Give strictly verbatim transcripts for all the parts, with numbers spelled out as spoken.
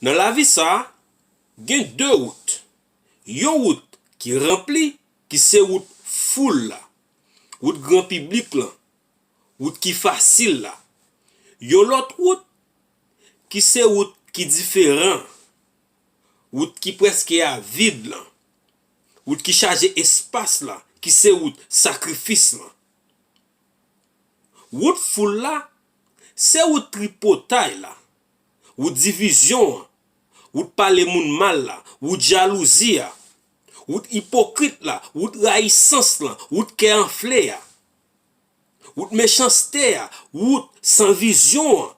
Nan lavi sa a, gen de wout. Yon wout ki ranpli, ki se wout foul la, wout gran piblik lan, wout ki fasil la. Yon lòt wout ki se wout ki diferan, wout ki prèske a vid lan, wout ki chaje espas la, ki se wout sakrifis lan. Wout foul la, se wout tripotay la, wout divizyon an, wout pale moun mal la, wout jalouzi a, wout ipokrit la, wout rayisans lan, wout kè anfle a, wout mechanste a, wout san vizyon an,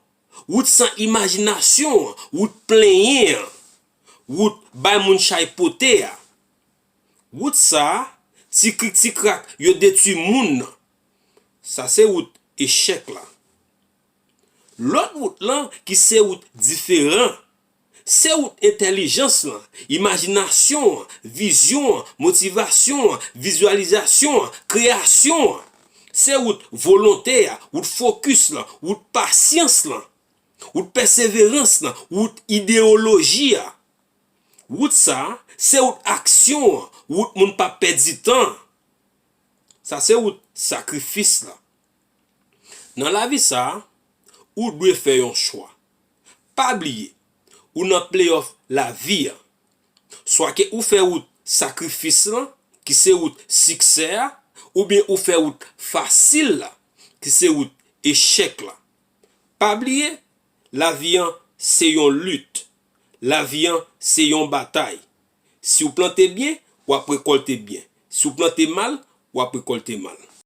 wout san imajinasyon an, wout plenyen an, wout bay moun chay pote a. Wout sa a, ti krik ti krak, yo detwi moun nan. Sa se wout echèk la. Lòt wout lan ki se wout diferan, se wout entèlijans lan, imajinasyon an, vizyon an, motivasyon an, vizyalizasyon an, kreyasyon an. Se wout volonte a, wout fokis lan, wout pasyans lan, wout pèseverans lan, wout ideyoloji a. Wout sa a, se wout aksyon an, wout moun pa pèdi tan. Sa se wout sakrifis la. Nan lavi sa a, ou dwe fè yon chwa. Pa bliye, ou nan playoff lavi a. Swa ke ou fè wout sakrifis lan, ki se wout siksè a, oubyen ou fè wout fasil la, ki se wout echèk la. Pa bliye, lavi an se yon lit. Lavi an se yon batay. Si w plante byen, w ap rekòlte byen. Si w plante mal, w ap rekòlte mal.